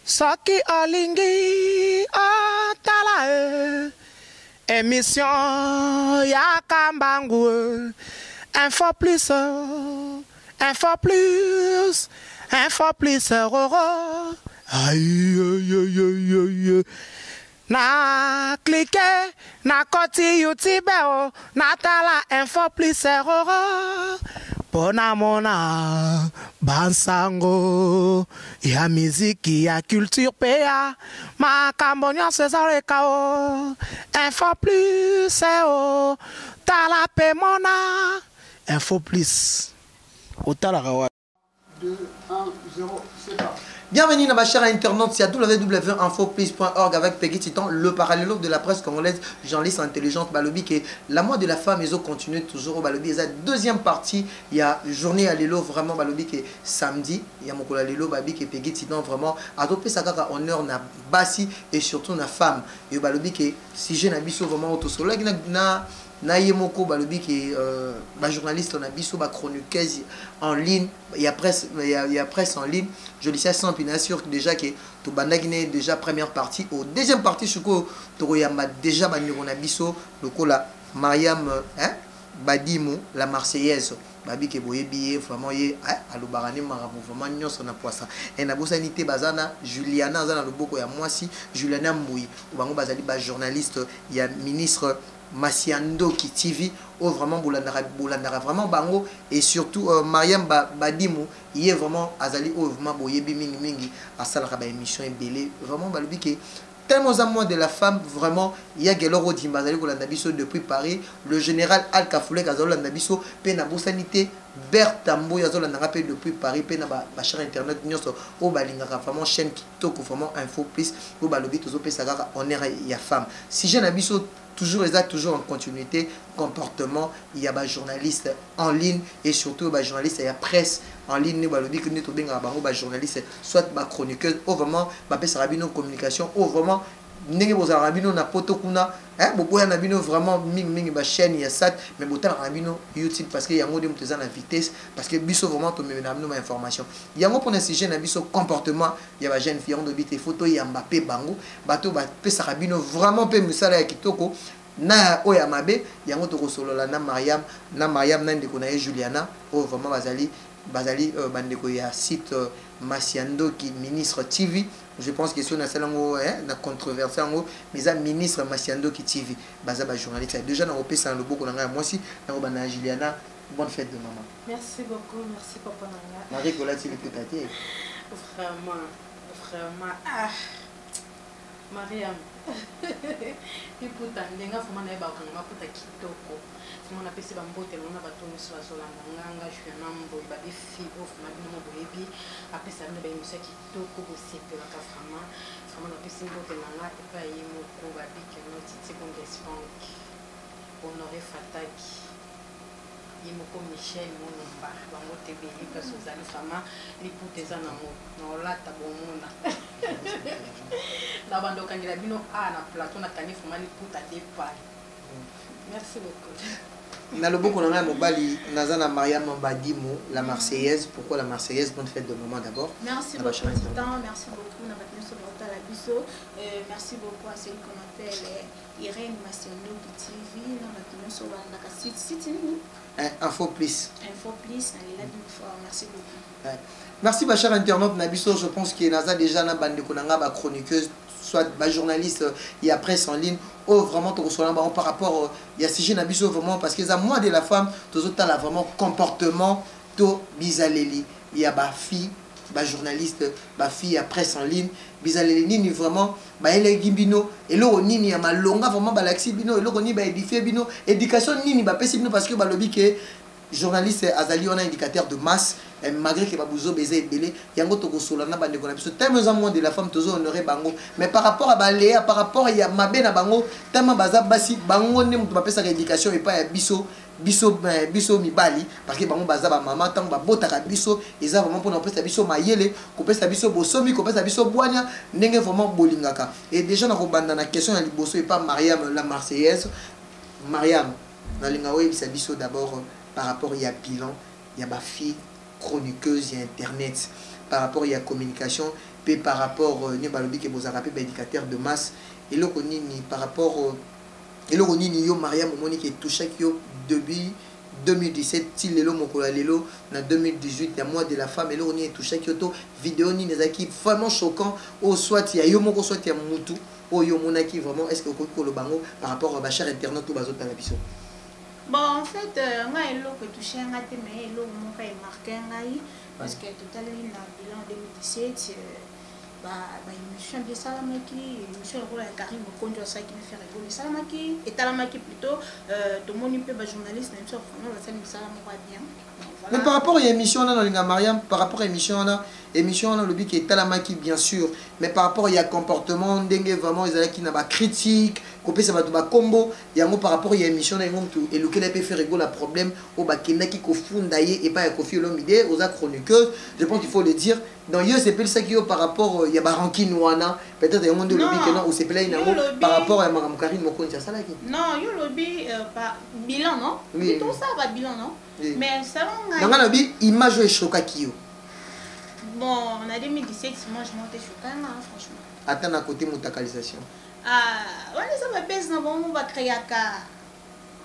Soki olingi otala e emission ya kambangu e info plus info plus info plus roro aïe. Na clique na koti YouTube o natala info plus roro mpo namona bansango ya miziki ya culture mpe ya makambo nyonso ezoleka o info plus o tala mpe mona info plus otalaka wa. 2, 1, 0, c'est parti. Bienvenue dans ma chère internaute, c'est à www.infoplus.org avec Peggy Titan, le parallélo de la presse congolaise, journaliste intelligente, Balobi, qui est la mois de la femme, ils ont continué toujours au Balobi. La deuxième partie, il y a journée à l'élo, vraiment, Balobi, qui est samedi, il y a Mokola Lelo, Babi, qui est Peggy Titan, vraiment, adopté sa kaka honneur na basi et surtout na femme. Et Balobi, qui est si j'ai na biso vraiment au soleil, na na ye moko balobi ke bajournaliste na biso bachroniqueuse en ligne ya presse, ya presse en ligne Jolicia Sampi. Na sûr déjà ke tobandaki ne déjà première partie. Au deuxième partie sikoyo tokoyamba déjà bandeko na biso lokola Mariam, hein, Badimu la Marseillaise, babi ke boyebi ye vraiment ye, hein, alobaka nde makambo vraiment nyonso na poisa. E nabosani te, baza na Juliana, aza na loboko ya mwasi, Juliana Mbui. Bango bazali bajournaliste ya ministre Masiandoki TV oyo vraiment bolandaka, bolandaka vraiment bango. Et surtout Mariam Badimu, ye vraiment azali oyo vraiment boyebi mingimingi, asalaka baémission ebele. Vraiment balobi ke tellement oza mois de la femme, vraiment ya Gelor Odimba azali kolanda biso depuis Paris, le général Al Kafulek azali kolanda biso mpe, nabosani te Bertha Mboyo azolandanga mpe depuis Paris, mpe na bachaîne internet nyonso oyo balingaka vraiment chaîne kitoko, vraiment Info Plus, oyo balobi tozopesa kaka honneur ya femme. Sujet na biso toujours eza toujours en continuité, comportement ya bajournaliste en ligne et surtout bajournaliste ya presse en ligne. Nde balobi nde tobengaka bango bajournaliste soit bachroniqueuse oyo vraiment bapesaka bino communication, oyo vraiment ndenge bozalaka bino na poto kuna, boboya na bino vraiment mingimingi bachaîne ya sat, mais botalaka na bino YouTube parce que yango nde moto eza na vitesse, parce que biso vraiment tomemi na bino bainformation yango. Mpona sujet na biso, comportement ya bajeune fille, yango tobi te, faut toyamba mpe bango, bato bapesaka bino vraiment mpe mosala ya kitoko na oyo ya mabe. Yango tokosolola na Mariam, na Mariam na ndeko na ye Juliana, oyo vraiment bazali bandeko ya site Masiandoki Ministre TV. Je pense que soki nasala yango na controverse yango, mais eza Ministre Masiandoki TV, baza bajournaliste. Déjà nakopesa na loboko na ngai ya mwasi, nakobanda na Juliana. Bonne fête de maman. Merci beaucoup, merci papa nanga. Marie kolati liputa te. Vraiment, vraiment, ah Mariam, liputa ndenge vraiment nayebaka kanga maputa kitoko. Vraiment napesi bambote nango na bato nyonso bazolanda nganga Juliana Mboi, babi fi oyo vraiment bino mo boyebi, apesa bino baémission ya kitoko, bosepelaka vraiment. Vraiment napesi mbote na nga epai ye moko, babi keno Titi Bundesbank, Honoré Fataki, ye moko Michel Monumba, bango te ebele. Place ozali vraiment liputa eza nango na olata bomona na bando okangela bino a na plateau, nakangi vraiment liputa depal. Merci beaucoup. Na loboko na ngai ya mobali naza na Mariam Badimu la Marseillaise. Pourquoi la Marseillaise? Bonne fête de maman d'abord. Merci Na beaucoup, bachaîne internet. Titan. Merci beaucoup na bato nyonso baotala biso. Merci beaucoup à celui qu'on appelle Irène Masiandoki TV, na bato nyonso balandaka site nini? Info Plus. Info Plus, nalela bino fort. Merci beaucoup. Ouais. Merci bachers internautes na biso. Je pense que naza déjà na bandeko na nga ba chroniqueuse soit ba journaliste ya presse en ligne oyo vraiment tokosola bango par rapport ya sujet na biso, vraiment parce que eza mois de la femme, tozotala vraiment comportement to bizaleli ya bafille bajournaliste, bafille ya presse en ligne. Bizaleli nini vraiment bayeleki bino? Eloko nini ya malonga vraiment balakisi bino? Eloko nini baédifie bino? Éducation nini bapesi bino? Parce que balobi ke journaliste azali wana indicateur de masse, malgré ke babuzoba eza ebele. Yango tokosola na bandeko na biso. Tellement eza mois de la femme, tozo honore bango, mais par rapport à balea, par rapport ya mabe na bango, tellement baza basi, bango nde moto bapesaka éducation epai ya biso mibali, parce que bango baza bamama. Ntango babotaka biso, eza vraiment mpona kopesa biso mayele, kopesa biso bosomi, kopesa biso bwania ndenge vraiment bolingaka. Et déjà nakobanda na question ya liboso epa Mariam la Marseillaise. Mariam, nalinga oyebisa biso d'abord par rapport ya bilan ya bafille chroniqueuse ya internet, par rapport ya communication. Mpe par rapport nde balobi ke bozalaka mpe baéducateur de masse, eloko nini par rapport, eloko nini yo Mariam omoni ke etouchaki yo depuis 2017 ti lelo, mokolo ya lelo na 2018 ya mois de la femme? Eloko nini etouchaki yo to video nini ezalaki vraiment choquant, oyo soit ya yo moko, soit ya mutu oyo omonaki vraiment? Est ce que okoki koloba yango par rapport à bachers internautes oyo bazotala biso? Bon, en fait, ngai eloko etouche nga te, mais eloko moko emarke ngai, parce que totaleli na bilan 2017, baémission mpe esalamaki, émission lokola ya Karine Mokonzi asalaki na Ferre Gola esalamaki, etalamaki plutôt. Tomoni mpe bajournaliste na biso vraiment basali mosala moko ya bien. Voilà. Mais par rapport à émission wana, nalinga Mariam, par rapport à émission wana, émission wana olobi ke etalamaki, bien sûr, mais par rapport ya comportement, ndenge vraiment ezalaki na bacritique, kopesa bato bakombo yango, par rapport ya émission na yango, mutu elukela mpe Ferre Gola problème oyo bakendaki kofunda ye epai ya Kofi Olomide. Oza chroniqueuse, je pense qu'il faut le dire. Donc yo osepelisaki yo par rapport ya barancune wana, peut-être yango nde olobi ke non, osepelaki nango par rapport ya makambo Karine Mokonzi asalaki. Non, yo olobi bilan, non? Oui. Tosala babilan, non? Oui. Mais selon ngai nanga nalobi image oyo eshokaki yo. Bon, na 2017 moi je monte chokanga, franchement. Ata na côté mutakalisation? Ah, wana eza babese na bango bakreaka.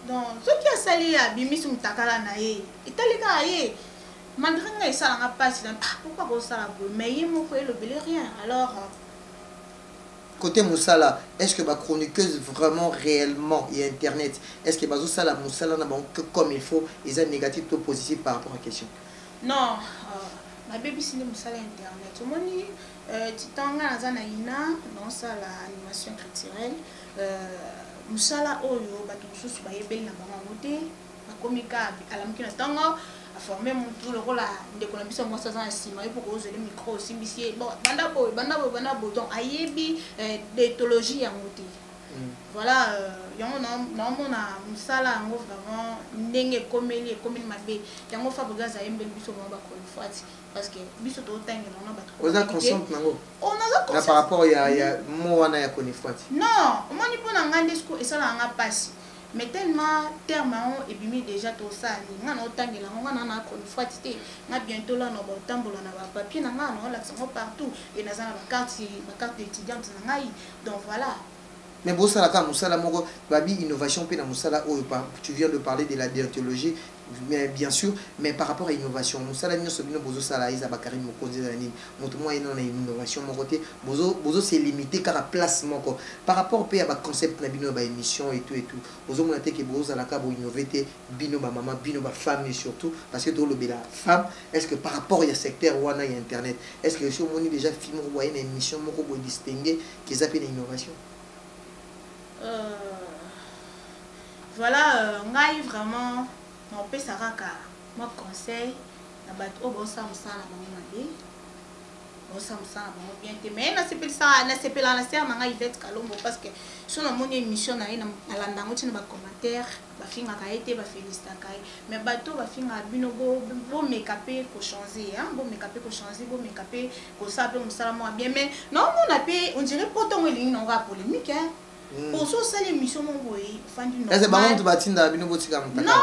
Donc soki asali, abimisi mutakala na ye, etali kaka ye. Malgré ngai esalanga mpasi na ah, pourquoi kosala boye, mais ye moko elobeli rien alors. Côté mosala, est ce que bachroniqueuse vraiment réellement ya internet, est ce que bazosala mosala na bango comme il faut? Eza négatif to positif par rapport à question? Non, babebisi nde mosala ya internet. Omoni, titan, ngai naza na ina, naosala animation culturelle, mosala oyo bato mosusu bayebeli na bango yango te. Bakomi ka alamuki na ntongo, aforme motu lokola ndeko na biso mwasi aza na nsima ye mpo kozwele micro, osimbisi ye, bon, banda boye, banda boye, banda boye. Donc ayebi déontologie yango te. Voilà, yango naomona mosala yango vraiment ndenge ekomeli, ekomeli mabe. Yango Fabregas ayembeli biso bango bakolifati, parce que biso totangela wana bato. Oza consciente nango? Oh, naza. Na par rapport ya mo wana ya konifwati? Non, omoni, mpo na ngai nde siko esalaka nga mpasi, mais tellement terme yango ebimi déjà, tosala nini? Nga na otangela yango, nga na chronifuati te. Nga bientôt la na baotambola na bapapier na nga, na olakisa yango partout, e naza na bacarte d'étudiante na ngai. Donc voilà. Mais bosalaka mosala moko babi innovation mpe na mosala oyo. Tu viens de parler de la déontologie, mais bien sûr, mais par rapport à innovation, mosala nyonso bino bozosala, eza bakarine Mokonzi, ezala nini, moto moko ayena na innovation moko te. Bozo se limité kaka place moko par rapport mpe ya baconcept na bino ya baémission et tout et tout. Bozomona te ke bozalaka boinnove te, bino bamama, bino bafemme, et surtout parce que tolobela femme? Est ce que par rapport ya secteur wana ya internet, est ce que esi omoni déjà fille moko boye na émission moko boye distingué ke eza mpe na innovation? Voilà, ngai vraiment naopesa kaka mwa conseil na bato oyo baosala mosala na bango mabe, baosala mosala na bango bien te. Mais nasepelisaka, nasepelaka na sere na ngai Ivete Kalombo, parce que so namoni émission na ye, nalanda yango ntina bacommentaire, bafingaka ye te, bafélicitaka ye. Mais bato oyo bafingaka bino, bomeka mpe kochange, bomeka mpe kochange, bomeka mpe kosala mpe mosala moko bien. Mais naomona mpe on dirait po ntongo elingi nango kaka polémique, hein. Poso osali émission moko boye, ofandi. Ese bango moto batindaka bino botika motaka? Non,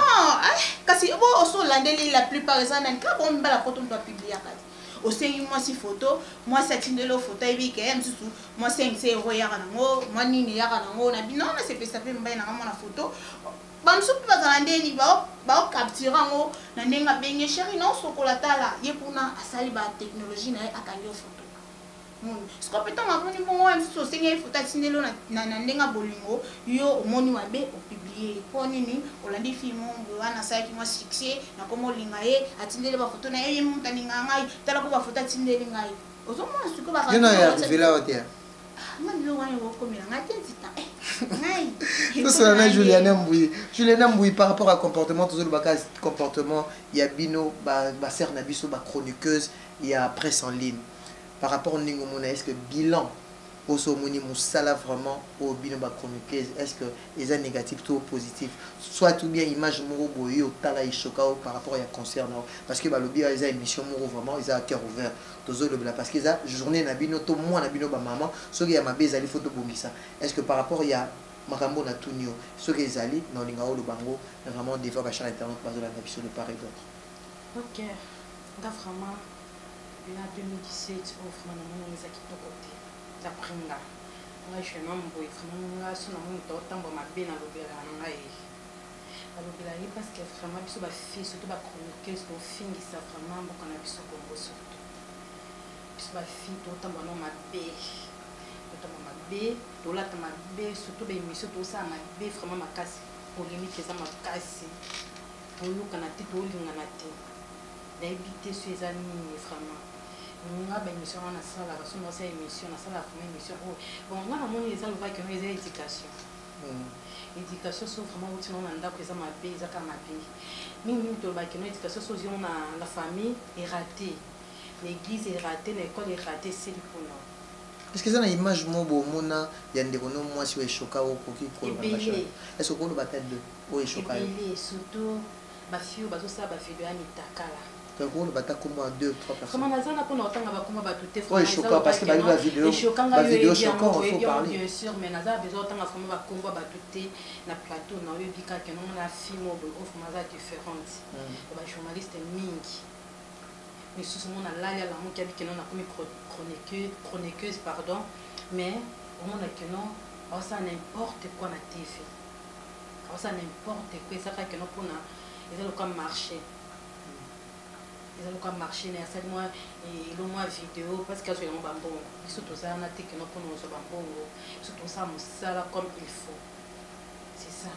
kasi bo oso olandeli, la plupart eza nani kaka bango mibala poto moto apubliaka te. Osengi mwasi photo, mwasi atindeli yo photo, ayebi ke ye mosusu mwa 5 euro eyaka nango, mwa nini eyaka nango na bino. Nasepelisa mpe mobali nanga mwana photo. Bamosusu mpe bazala ndeni baocapture yango na ndenge abenge chéri na osokola, tala ye kuna asali batechnologie na ye, akangi yo photo. Siko mpe ntango amoni mbongo wana mosusu, osengi ye photo, atindeli yo na ndenge ya bolingo, yo omoni mabe, opublie. Mpo nini olandi fille moko boye wana asalaki mwa succès, nakoma olinga ye, atindeli bafoto na ye, ye moto alingaka ngai, tala ko bafoto atindeli ngai. Ozomona sikoyo? Yo na ya rivela wa te? Nga biloko wana ekokomela ngai te, nzita ngai. Tosala na Juliana Mbui. Juliana Mbui, par rapport à comportement, tozolobaka comportement ya bino basere na biso bachroniqueuse ya presse en ligne, par rapport ndenge omona, est ce que bilan oso omoni mosala vraiment oyo bino bachroniqueuse, est ce que eza négatif to positif, soit ou bien image moko boye oyo otala echoka oyo par rapport ya concert na yo? Parce que balobi eza émission moko vraiment eza à cœur ouvert, tozolobela parce que eza journée na bino to mwana bino bamama. Soki ya mabe ezali, fo tobongisa. Est ce que par rapport ya makambo na tuni yo, soki ezali na olinga oloba yango vraiment devant bachers internaute bazolanda biso de part et d'autre? Ok, nga vraiment. Na 2017 oyo vraiment namoni yango eza kitoko te d'après nga. Nga jeune homme boye vraiment nga so namoni moto aotambola mabe nalobelaka na ngai ye. Nalobela ye parce que vraiment biso ba filles surtout ba chroniqueuses tofingisa vraiment mboka na biso Congo surtout. Biso ba filles totambola no mabe. Totambola mabe, tolata mabe surtout ba émissions tosala mabe vraiment makasi. Polemique eza makasi. Toyokana te, tolingana te. Nayebi te soki eza nini vraiment. Nga ba emission nga nasalaka soki naosala emission nasalaka vraiment emission oyo bon nga namoni eza lokola keno eza education education so vraiment outi nango na ndako eza mabe eza kaka mabe mingi mingi tolobaka keno education so ozwi yango na famille erate na église erate na école erate esili kuna. Est ce que eza na image moko bomona ya ndeko no mwasi oyo eshoka okoki koloba na Ebele. Est ce que okoloba ata deux oyo eshoka yo? Ebele surtout ba fille oyo bazosala ba video ya mitakala. Donc okoloba ata kombo ya 2 3 personnes. Vraiment naza na pona otanga ba kombo bato te. Oyo eshoka parce que bayebi ba video ba video choquant il faut parler. Bien sûr mais naza besoin otanga vraiment ba kombo bato te na plateau na oyebi kaka non na fille moko boye oyo vraiment aza différente. Ba journaliste mingi misusu mona alali alamuki abi keno nakomi chroniqueuse pardon mais omona keno aosala n'importe quoi na TV. Aosala n'importe quoi eza kaka keno mpona eza lokola marché. Eza lokola marché na asali mwa elo mwa video parce que azwa yango bambongo. Biso tozala na te keno mpona ozwa bambongo. Biso tosala mosala comme il faut. C'est ça.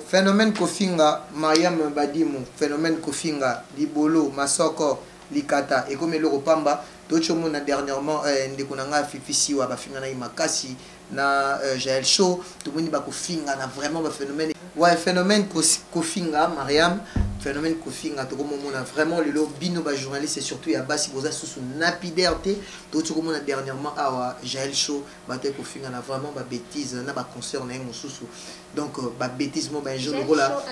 Phénomène kofinga Mariam Badimu, phénomène kofinga libolo masoko likata ekomi eloko pamba tochomona dernièrement ndeko na nga Fifi Siwa bafinga na ye makasi na Jael Show tomoni bakofinga na vraiment ba phénomène ouais phénomène kofinga Mariam phénomène kofinga tokomomona vraiment lelo bino ba journaliste surtout ya basi boza susu napidaire te tokomona dernièrement awa Jael Show bato kofinga na vraiment ba bêtise na ba concert na ye mosusu donc ba bêtise mo ba jour lokola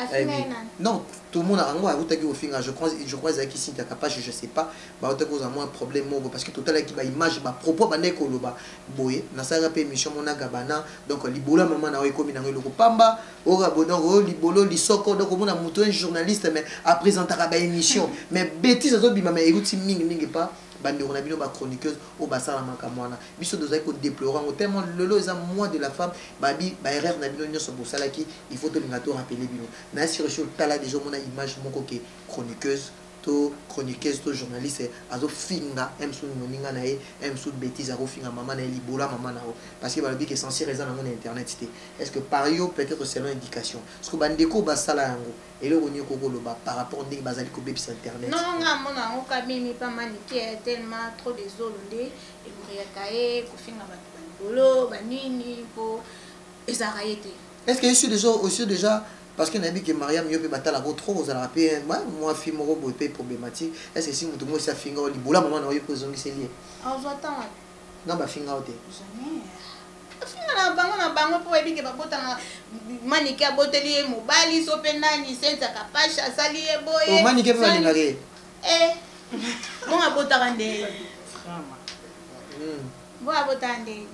non tout le monde a rango akutaki kofinga je crois ezalaki Cynthia Kapache je sais pas bautaki kozwa mwa problème moko parce que totalaki ba image ba propos bandaki koloba boye nasalaka mpe émission mona gabana donc libolo ya mama na yo ekomi nango eloko pamba oyo donc oyo libolo lisoko donc omona moto un journaliste mais apresentaka ba émission mais bêtise azobima mais euti mingi mingi pa bandeko na bino ba chroniqueuse oyo basala makambo wana biso tozali kodéplorer yango tellement lelo eza mois de la femme babi ba erreur na bino nyonso bosalaki il faut tolinga to rappeler bino na siresi otala déjà omona image moko ke chroniqueuse to chroniqueuse to journaliste azofinga msu moninga na ye msu bêtise akofinga mama na ye libola mama na yo parce que balobi ke censure eza nango na internet te est ce que par yo peut-être selon éducation parce que bandeko basala yango eloko nini okokoloba par rapport ndenge bazali kobebisa internet? Non nga mona yango kabimi pa manike tellement trop de zolo nde embriaka ye kofinga bato balibolo banini mpo ezalaka ye te. Est ce que ici déjà aussi déjà parce que nayebi ke Mariam yo mpe batalaka trop ozalaka mpe mwa fille moko boye mpe problématique est ce que si moto moko esi afinga o libola mama na yo mpe ozongiseli ye? Azwa ntango. Non bafinga yo te. Jamais. Afinga na bango mpo bayebi ke babotana manike aboteli ye mobali so mpe nani Cynthia Kapache asali ye boye. Manike mpe balingaka ye. Bongo abotaka nde. Bongo abotaka nde.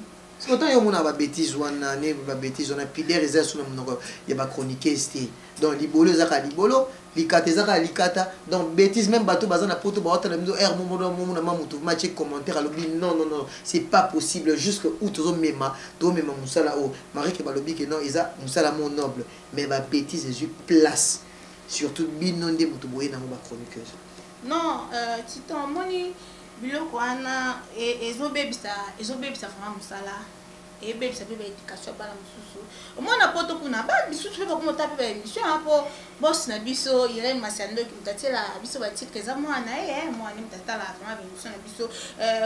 Soki otangi omona ba bêtise wana ne ba bêtise wana pudeur eza so na monoko ya ba chroniqueuse te donc libolo eza kaka libolo likata eza kaka likata donc bêtise même bato baza na poto baotala biso aire momona ma motu matie commentaire alobi non non non c'est pas possible jusque où tozomema tozomema mosala oyo Marike balobi ke non eza mosala mo noble mais ba bêtise ezwi place surtout bino nde moto boye nango ba chroniqueuse. Non Titan omoni biloko wana ezobebisa ezobebisa vraiment mosala eyebebisa mpe baéducation ya bana mosusu omona poto kuna ba misusu mpe bakomota mpe baémission mpo boss na biso Irene Masiandoki moto atiela biso batitre eza mwana ye mwana moto atala vraiment baémission na biso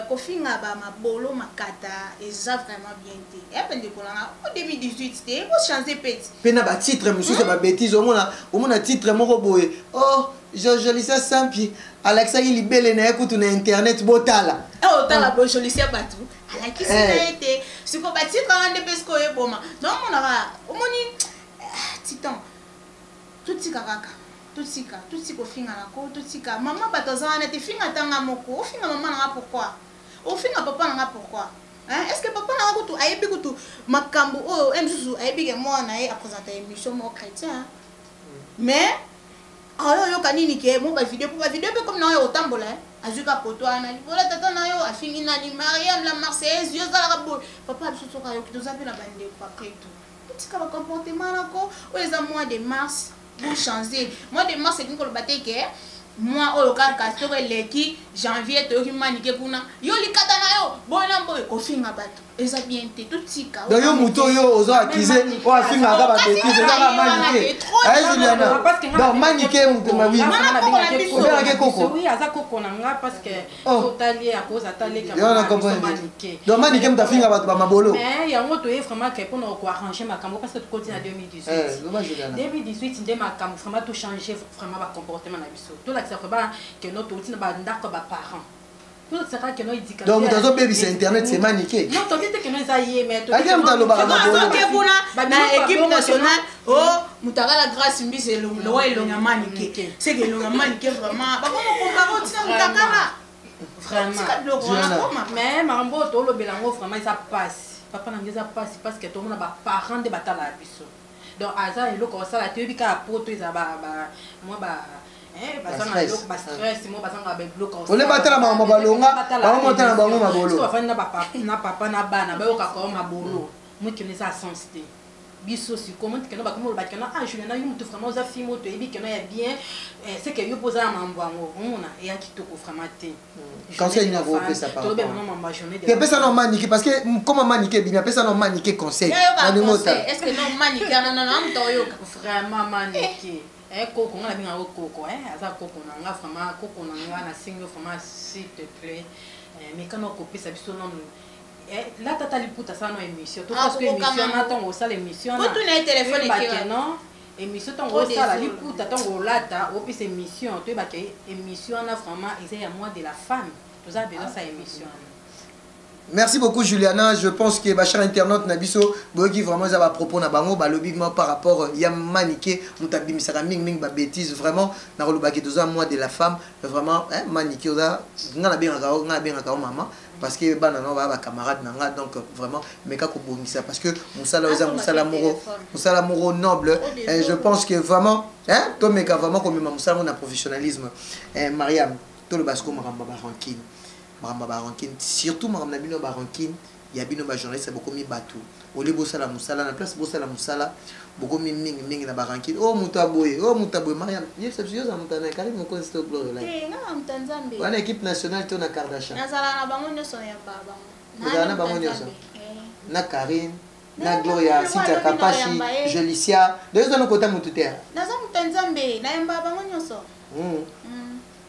kofinga bamabolo makata eza vraiment bien te epe ndeko nanga o 2018 te bochange mpe ti mpe na batitre mosusu ya babétise omona omona titre moko boye oh Jolisia Sampi alakisaki libele na ye kutu na internet botala. Otala bo Jolisia bato alakisi na ye te sikoyo batitre wana nde mpe sikoyo eboma naomonaka omoni Titan totika kaka totika totika ofinga nako totika mama bato aza wana te finga tanga moko ofinga mama nanga pourquoi ofinga papa nanga pourquoi est ce que papa nanga kutu ayebi kutu makambo oyo mosusu ayebi ke mwana ye apresente émission moko chrétien mais aoyo oyoka nini ke mo bavideo mpo bavideo mpe komi na oyo otambola Azwi ka poto wana libola tata na yo afingi nani Mariam la Marseillaise, yo ozalaka boye. Papa biso soki ayoki, toza mpe na bandeko. Après tout, totika bacomportement nako oyo eza mois de mars. Bochanger mois de mars elingi koloba te ke mois oyo kaka soki eleki janvier toyoki manike kuna yo likata na yo boye na boye kofinga bato eza bien te, totika. Donc yo moto oyo ozo accuse oyo afingaka babêtises, ezaka Manike aye Juliana. Donc Manike moto mawi obengaki koko. Oui, aza koko na nga parce que totali akoza taleka. Yo na comprendre, donc Manike moto afinga bato bamabolo. Mais yango toye vraiment ke mpona koarranger makambo parce que tokoti na 2018. Eh, loba Juliana. 2018 nde makambo vraiment tochange vraiment bacomportement na biso, tolakisa vraiment ke no touti na bandako ya baparent, tolakisaka ke no éducation. Donc moto azobebisa internet, c'est Manike. Non, tobi te ke no eza ye, mais Ake moto alobaka mabolo. Azoke kuna na équipe nationale o moto akala Grâce Mbisi lowa elonga Manike, seke elonga Manike vraiment bakoma kombaka otina moto akala. Vraiment. Tika biloko wana koma. Mais makambo oyo tolobela yango vraiment eza pasi, papa na ngai, eza pasi parce que tomona baparent nde batalaka biso. Donc aza eloko osala te, oyebi kaka poto eza mwa ba bazanga Ba stress. eloko, bastress mo bazanga babiloko. Ole batala makambo balonga, bango motala bango mabolo. Bafandi na na papa na bana bayokaka o mabolo mokino eza sens te. Biso sikoyo moti keno bakomi oloba keno ah Juliana, yo motu vraiment oza fille moto oyebi keno ya bien, c'est que yo mpo oza na mambo yango omona eya kitoko vraiment te. Conseil nini akopesa par Tolobi rapport? yango mambo ya journée de Te apesa na Manike parce que comme Manike ebimi, apesa na Manike conseil. Nayoka Nalingi conseil otala. est ce que non Manike wana nano amuta oyoka? Vraiment Manike, koko nga nabengaka koko, aza koko na nga vraiment, koko na nga, nasengi yo vraiment, s'il te plaît, mekana okopesa biso nanu lata ta liputa, asala no émission to Ah, parce que kokokanga émission na ngo. ntango osala émission Kotuna ye telefone toyebake ekewa. non émission ntango Trop osala désolé. liputa, ntango olata opesa émission, toyebake émission wana vraiment eza ya mois de la femme, toza besoin sa émission wana. Merci beaucoup Juliana, je pense que ba cher internaute na biso boyoki vraiment eza ba propos na bango balobi moi par rapport ya Manike moto abimisaka mingi mingi ba bêtises. Vraiment na kolobaki toza mois de la femme vraiment, hein, Manike oza nga nabengaka yo, nga nabengaka yo mama parce que bana na ba camarade na nga. Donc vraiment meka kobongisa parce que mosala oyo eza mosala moko, mosala moko noble. Et je pense que vraiment, hein, tomeka vraiment komema mosala moko na professionnalisme. Eh, Mariam, toloba sikoyo makambo ya barancune, makambo ya barancune, surtout makambo na bino ya barancune ya bino bajournaliste. Bokomi bato olie bosala mosala na place, bosala mosala, bokomi mingimingi na barancune. Oyo moto aboye, oyo moto aboye. Mariam, yebisa biso, yoza moto ana Karine Mokonzi to Gloire Lai? Te, nga na moto ya Nzambe. Wana équipe nationale to na Kardashian? Nazala na bango nyonso ya ba bango. Ozala na bango nyonso? Na Karine na Na Gloria, bango, Cynthia lobi na Kapashi, oyamba ye. Jolicia, donc eza nokota motu te. Naza moto ya Nzambe, nayamba bango nyonso.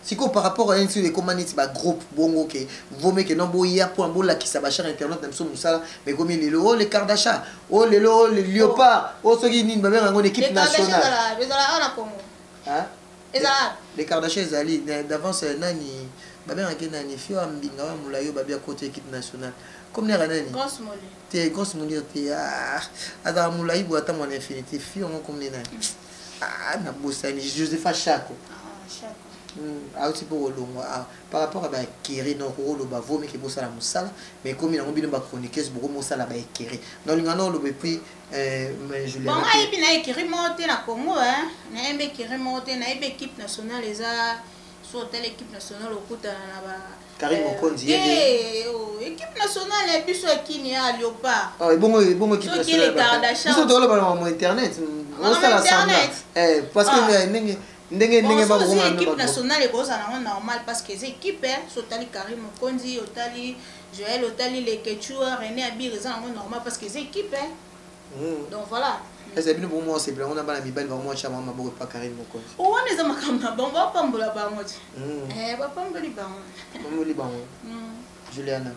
Sikoyo par rapport à nti ekóma neti bagroupe bongo ke vome ke non boya mpo bolakisa bachar internet na biso mosala, mais ekomi lelo o le Kardashian, o lelo o le Léopard, o soki nini babenga yango na équipe nationale. Ezala awa na Congo? Hein? Ezala? Le Kardashian ezali d'avance. Nani babengaki nani fio ya mbinga wa molai oyo babia kota équipe nationale comme nera nani? Grosse Mole. Te, Grosse Molire te. Ah, azala molai boye ata mwana infinité fio yango comme ne nani? Ah, nabosani. Josepha Chako. Ah, Chako. Auti mpo kolongwa awa par rapport à baekere na okoloba vomeke bosala mosala, mais ekomi nango bino bachroniqueuse bokomosala baekere naolinga na oloba. Et puis Bon, Juliana ayebi na écurie moko te na Congo, hein. Nayebi écurie moko te. Nayebi équipe nationale eza so otala équipe nationale okutana na ba Karine Mokonzi, ye te, oh, équipe nationale ya biso ya Kini ya Léopard. Oh, ebongo ebongo équipe Soki nationale les Kardashian. biso toloba na mamo internet osala Internet. semblant, parce que Ah. ndenge ndenge ndenge Bon, soki bakokoma équipe nationale ekozala nango normal parce que eza équipe, hein. So otali Karine Mokonzi, otali Joel, otali Leketua, René Abir, eza nango normal parce que eza équipe, hein. Donc voilà. Eza bino bomwa osepela ngo na bana mibali bango mwa bango maboko epa Karine Mokonzi. Wana eza makambo na bango, bapambola bango ti. Bapamboli bango. Bamoli bango. Juliana,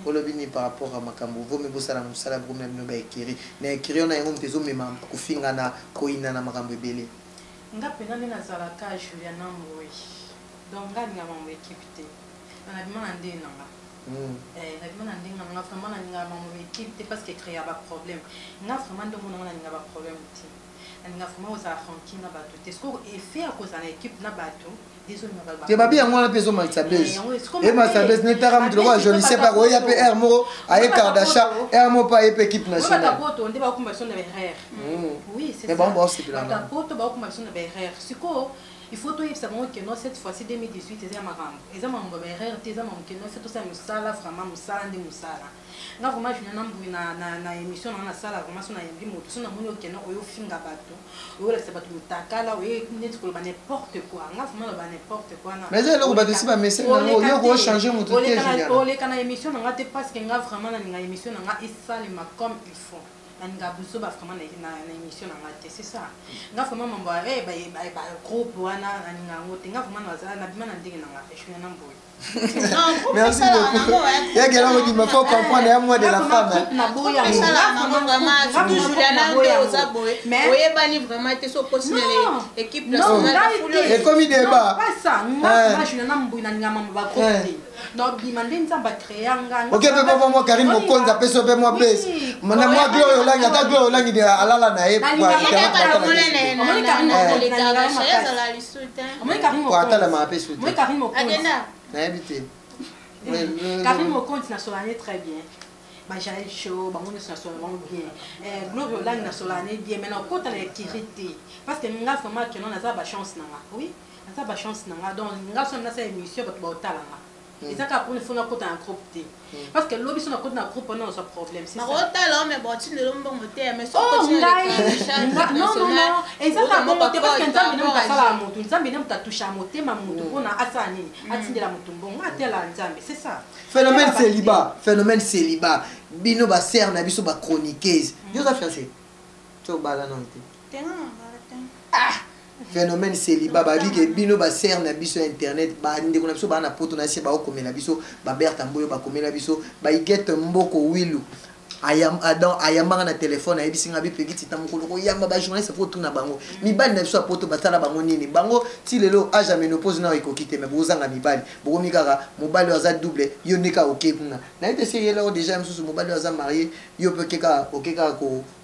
olobi nini par rapport à makambo vomi bosala mosala bokomi na bino baekeri na ekeri wana yango moto ezomema kofinga na koyina na makambo ebele? Nga mpena nde nazalaka Juliana Mboi, donc nga alinga mambo équipe te. Nabima na ndenge na nga. Nabima na ndenge na nga, vraiment nalingaka mambo équipe te parce que ecréa baproblème. Nga vraiment nde omona nga nalinga baproblème te, nalinga vraiment kozala tranquille na bato te. Sikoyo effet ya kozala na équipe na bato ezomema Te babi yango wana mpe ezomatisa base, ematisa base netaka moto lokola Jolicie mpe akoya mpe aire moko aye Kardashian, aire moko mpe aye mpe équipe nationale. Bato nde bakokumba biso na baerreur. Oui, c'est Mais ça. bango baosepela Bato ya poto bakokumba biso na baerreur sikoyo. Il faut toyebisa bango que non, cette fois-ci 2018 eza ya makambo, eza makambo ya baerreur te, eza makambo que non, il faut tosala mosala, vraiment mosala nde mosala. Nga vraiment Juliana Mbuyi, na émission na nga nasala, vraiment so nayambi moto, so namoni okende oyo ofinga bato, oyo olakisa bato motakala, oye neti koloba n'importe quoi. Nga vraiment loba n'importe quoi na Mais eza eloko bato esi bamesene nango, yo kochange moto te. Juliana, oleka na émission na nga te, parce que nga vraiment nalinga émission na nga esalema comme il faut. Nalinga buzoba vraiment na émission na nga te, c'est ça. Nga vraiment mambo ya bagroupe wana, nalinga yango te. Nga vraiment nazala nabima na ndenge na nga, Juliana Mbuyi. Merci beaucoup. Yaki eloko dima, faut comprendre ya mois de la femme. Oyebani vraiment te so okosina équipe nationale. Ekomi débat. Pas nga Juliana Mbuyi, nalinga mambo bagroupe te. Nobima nde Nzambe acréa nga. Ok, mpe po mwa Karine Mokonzi apesi yo mpe mwa pesi na mwa Gloire Olangi, ata Gloire Olangi alala na ye. Atalamaka mpe su te, nayebi te. Karine Mokonzi nasolane très bien, bajael show bango nyonso nasola bango bien, Gloire Olangi nasolane bien, mais nakota na ekiri te, parce que nga vraiment actuellement naza bachance na nga, oui, naza bachance na nga. Donc nga so nasala émission, bato baotala nga, eza kaka mpona fo nakota na groupe te, parce que lobi so nakota na groupe wana, nazwa problème. Bakotala me botindelo mbongo te, mais ngai non, non, non, eza kaka bongo te, parce que Nzambe nde moto asalaka motu, Nzambe nde moto atusha motema motu mpona asala nini, atindela motu mbongo, atela Nzambe, c'est ça. Phénomène célibat, phénomène célibat, bino basere na biso bachroniqueuse, yo oza fiancé to obala nano te? Phénomène célibat, babi ke bino basere na biso ya internet, bandeko na biso baa na poto na sie, baokomela biso baberta mboyo, bakomela biso baigete mboko wilu. Adam ayambanga na telefone, ayebisi nga bipeki tita mokolo koyamba bajournaliste fo tuna bango mibali na biso ya poto basala bango nini. Bango ti lelo âge ya ménopause nao ekoki te, mais bozanga mibali, bokomi kaka mobali oyo aza double, yo nde kaka oke kuna. Naye te, si eyela oyo déjà mosusu mobali oyo aza marié, yo mpe oke kaka, oke kaka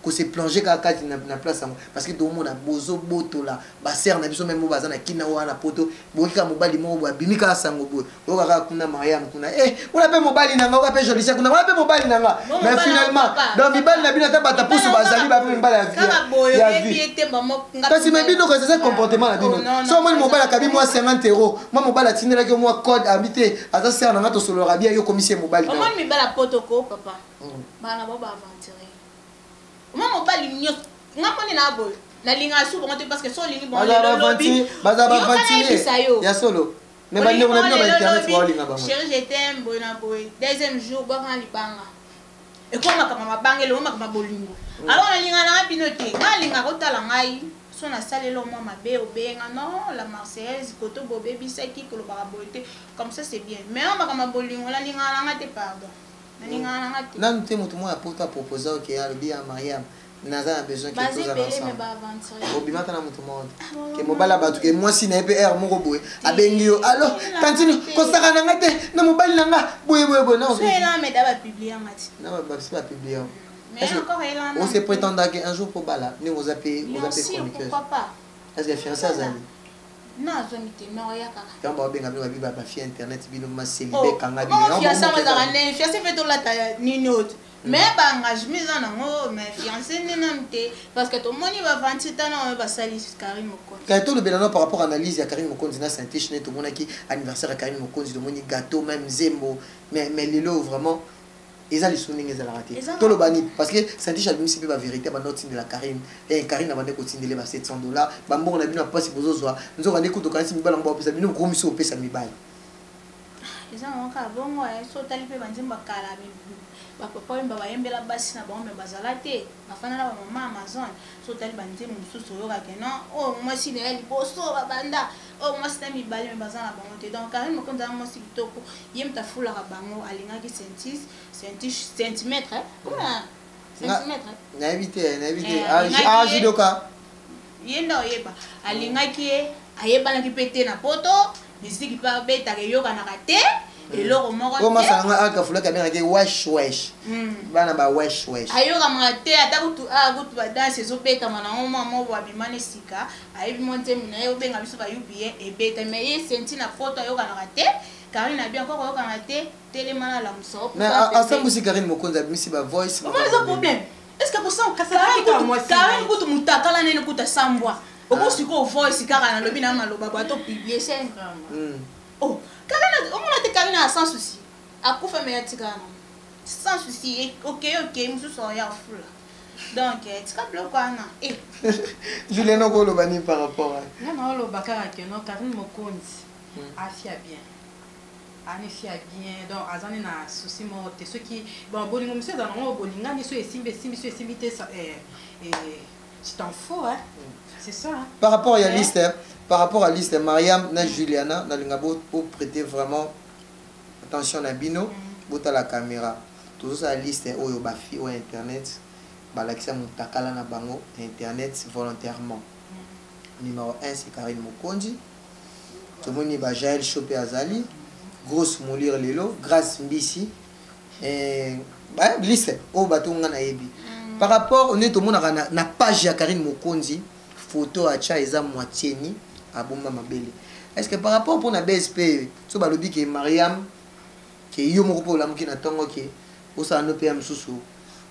kose plonger kaka kati na place yango, parce que toomona bozobotola basere na biso même oyo baza na kina wana poto. Bokoki kaka mobali moko boye abimi kaka sango boye, oyoka kaka kuna Mariam kuna, eh, wana mpe mobali na nga, oka mpe Jolicia kuna, wana mpe mobali na nga. Mais finalement donc mibali na bino ata bato pusu bazali bape mibali ya vie, kasi me bino kasi eza comportement na bino. So omoni mobali akabi mwa 50 euro, mwa mobali atindelaki yo mwa code, abi te aza sere na nga, tosololaka bien, yo komisi ye mobali. Omoni mibali ya poto ko papa, bana bao baaventure, omoni mobali nyonso nga moni na boye, nalingaka su bango te, parce que so olingi baza baaventurier ya solo, mais bandeko na bino bainternet baolinga bango. Chéri, je t'aime, boye na boye, deuxième jour bwakanga libanga, ekoma makambo mabanga, elongo makambo bolingo. Alors nalinga nanga bino te, nga alingaka otala ngai so nasaleli mwa mabe, obenga non la Marseillaise koto bobebisaki, kolobaka boye te, comme ça c'est bien. Mais o makambo bolingo, nalingaka nanga te, pardon, nalingaka nanga te. Nanu te moto moko ya poto apropose oke, alobi ya Mariam, naza na besoin ke tozala ensemble, obimaka na moto moko te ke mobali ya bato, ke mwasi na ye mpe aire moko boye abengi yo: "Allo tantine, kosaka na nga te na mobali na nga boye boye boye." Basi bapublie yango, ose prétendake un jour kobala ndenge oza mpe, oza mpe chroniqueuse? Est ce que fiancé azali? Yango baobenga bino babi bafille internet, bino maselibe kanga bino. Fiancé mpe tolata nini oyo, mais baengagement eza nango, mais fiancé nde nanu te, parce que tomoni bavanti tana oyo basali Karine Mokonzi. Kaya tolobela no par rapport analyse ya Karine Mokonzi na Saintiche. Ne tomonaki anniversaire ya Karine Mokonzi, tomoni gâteau, même nzembo, mais lelo vraiment eza lisusu ndenge ezalaka te. Toloba nini? Parce que Saintiche abimisi mpe bavérité, banda otindela Karine, Karine abande kotindele ba 700 $, bambongo na bino ya mpasi bozozwa, nzoka nde kutu okanisi mibali yango baopesa bino, bokomisi opesa mibali. Eza nango kaka bongo. So otali mpe banzembo ya kala, bapapa oyo bayembela basi na bango, me bazala te, bafanda na bamama Amazon. So otali banzembo mosusu, oyokake non, oyo mwasi na ye liboso babanda, oyo mwasi na mibale, me baza na bango te. Donc Karine Mokonzi aza mwasi kitoko, ye moto afulaka bango, alingaki centimètre, centimètre. Nayebi te, nayebi te. Ah, judoka. Ye nde oyeba alingaki ye, ayebanaki mpe te na poto, misiki mpe abetaka eyokanaka te, eloko moko. Oyo masala nga alka fulaki abengaki wesh wesh, bana ba wesh wesh. Ayokamaka te, ata kutu a kutu badanse ezobetama nango, mwa moko abima na esika ayebi mwa nzembo na ye, obenga biso bayubi ye ebeta, mais ye senti na poto ayokanaka te. Karine abi encore oyokanaka te, telema na lamusa. Mais asambusi Karine Mokonzi, abimisi bavoice. Omoni eza problème, est ce que Karine kutu mutakala nene kutu asambwa. Oko sikoyo voice kaka nalobi na maloba bo ato publier c'est oh Karine, omona te Karine a sans souci akufa me atikala na sans souci. Okei okei, mosusu oya ofula. Donc tika biloko wana eh. Julien, okoloba nini par rapport? Nga naoloba kaka ke no, Karine Mokonzi afia bien, anifia bien, donc aza nde na souci moko te. Soki bon, bolingo mosusu eza nango, bolingani, so esimbi, esimbi, so esimbi te, tu t'en fous, hein? C'est ça, hein? Par rapport à liste, par rapport à liste, Mariam na Juliana, nalinga bo prêter vraiment attention na bino, botala caméra. Tozosala liste oyo bafille oyo internet balakisa motakala na bango na internet volontairement. Numéro 1, c'est Karine Mokonzi. Tomoni ba Jael Shope, azali grosse moulure lelo, Grâce Mbisi, ba liste oyo bato nga nayebi. Par rapport nde tomonaka na page ya Karine Mokonzi, photo atya eza moitié ni abomba mabele. Est ce que par rapport mpona BSP, so balobi ke Mariam, ke yo moko mpo olamuki na ntongo ke osala no mpe ya mosusu,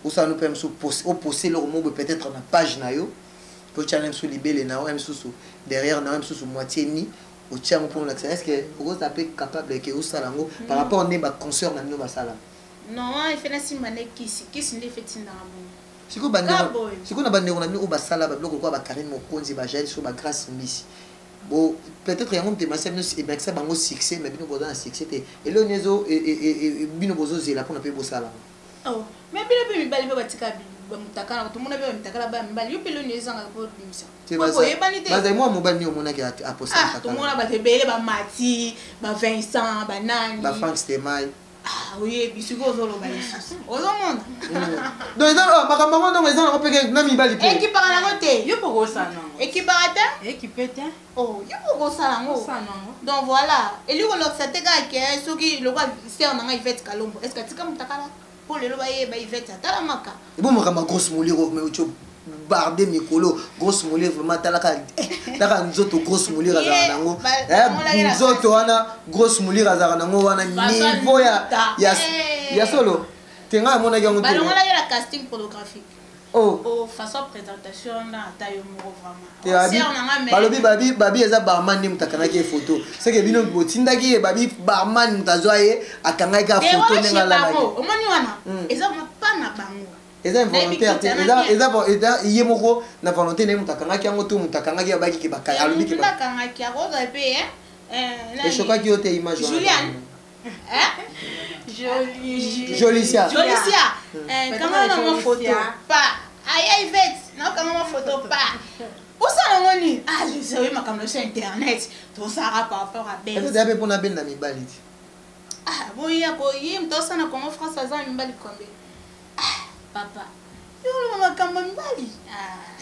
osala no mpe ya mosusu, opose eloko moko boye peut-être na page na yo, mpo otya na mosusu libele na yo, ya mosusu derrière na yo, ya mosusu moitié ni, otia yango mpona olakisa, est ce que okozala mpe capable ke osala yango par rapport nde baconsœur na bino basala? Non, efe nasimba nde kisi, kisi nde efe etindaka bongo. Sikoyo bandeko, sikoyo na bandeko na bino oyo basala babiloko lokola bakarine Mokonzi, bajael so, bagrace Mbisi, bo peut-être yango moto emakisa bino, emakisa bango succès, mais bino boza na succès te. Eloko nini ezo bino bozozela mpona mpe bosala yango? Oh, mais bino mpe mibali mpe batika bamutakala, tomona mpe bamitakala baya mibali. Yo mpe eloni ezangaka mpo obimisa? Oyebani te. Bazali mwa mobali nini omonaki aposa? Tomona bato ebele, bamati, bavincent, banani. Bafrank Stemai. Ah, oyebi sikoyo ozoloba lisusu, ozomona. Donc eza makambo yango, ndongo eza nango mpe na mibali mpe. Ekipaka nango te. Yo mpo kosala nango. Ekipaka te. Ekipe te. Oh, yo mpo kosala yango. Donc voilà, elingi kolokisa te kaka ke soki lokwa sœur na ngai Ivete Kalombo, est ce que atika motakala mpo lelo bayeba Ivete atalamaka? Ebo makambo ya grosse moulure, mais otio barde mikolo, grosse moulure vraiment, talaka taka nzoto grosse moulure azalaka nango, nzoto wana grosse moulure azalaka nango wana, niveau ya solo te. Ngai amonaki yango te. Balongolaki na casting pornographique. Oh. Oh, façon présentation na ata yo moko vraiment. Balobi babi babi eza barman nde moto akangaki ye photo, seke bino botindaki ye. Babi barman moto azwa ye, akangaki ka photo ndenge alalaki. Omoni wana eza pa na bango. Eza involontaire te, eza ye moko na volonté na ye moto akangaki yango to moto akangaki, abaki ke alobi ke akangaki. Akozala mpe eshokaki yo te, image? Juliane. Jolicia. Jolicia, kanga na mwa photo pa aya Ivete, nakanga mwa photo pa osala yango nini? Ah, oye makambo na biso ya internet, tosalaka par rapport à bel eza mpe mpona benda mibali te. Ah, boya koye moto osala na Congo France aza na mibali combien? Ah papa, yo oloba makambo ya mibali.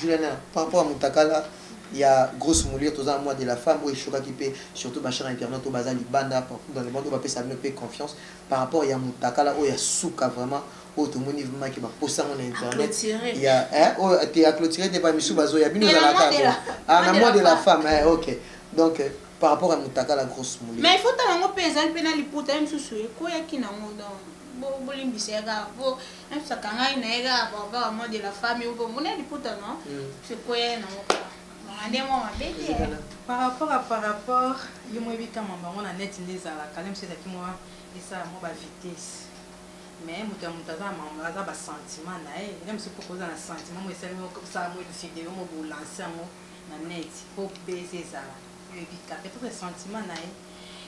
Juliana, par rapport à motakala ya grosse moulure, toza na mois de la femme oyo eshokaki mpe surtout bachers internaute oyo baza libanda, partout dans le monde, oyo bapesa bino mpe confiance, par rapport ya motakala oyo ya suka vraiment, oyo tomoni vraiment ke baposa yango na internet, ya oyo te aclôturé te, bamisu bazoya, bino ezalaka na mois de la femme. Ok, donc par rapport à motakala grosse moulure? Mais il faut tala yango mpe, ezali mpe na liputa ye mosusu ekoyaki nango. Donc bolimbisa ye kaka po nayebisaka ngai na ye kaka par rapport à mois de la femme, yo mona liputa non, ekoya ye nango kaka nde mwa mabe te. Par rapport yo moyebi kama bango na net nde ezalaka le mosusu, ezalaki mwa esala mwa bavitesse, mais moto ya moto aza aza basentiment na ye nde mosusu mpo koza na sentiment mo esali osala mo video mo bolance yango na net mpo bese ezala yoyebi ka peut-être sentiment na ye.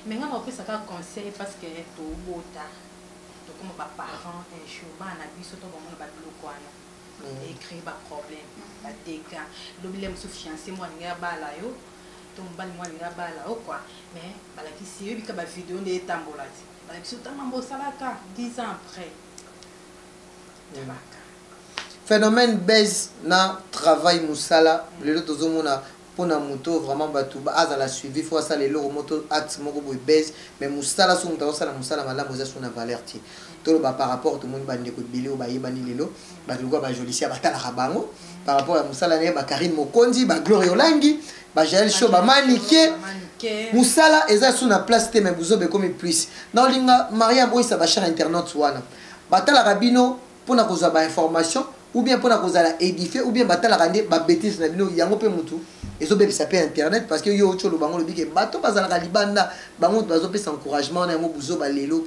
Mais nga na opesaka conseil parce que tobota, tokoma baparent un jour, bana na biso to bamona babiloko wana, ecréer baproblème, badégâts. Lobi le mosusu fiancé mo alingi abala yo to mobali mo alingi abala yo quoi, mais balakisi yoyebi ka bavideo nde etambola ti balakisi otanga mbo osalaka 10 ans après, tabaka. Phénomène base na travail, mosala lelo tozomona mpona moto vraiment bato azala suivi, fo asala eloko moto, acte moko boye base. Mais mosala, so moto azosala mosala malamu, eza so na valeur te. Toloba par rapport tomoni bandeko ebele oyo bayebani lelo, bato lokola bajolicia, batalaka bango par rapport ya mosala na ye, bakarine Mokonzi, baglorie Olangi, bajael Show, bamanike, mosala eza so na place te, mais buzoba ekomi plus. Na olinga Mariam oyisa bachers internaute wana batalaka bino mpona kozwa bainformation ou bien mpona kozala édifié ou bien batalaka nde babêtise na bino, yango mpe motu Ezobebisa mpe internet, parce que yo oti oloba ngo, olobi ke bato bazalaka libanda, bango bazopesa encouragement wana. Yango buzoba lelo,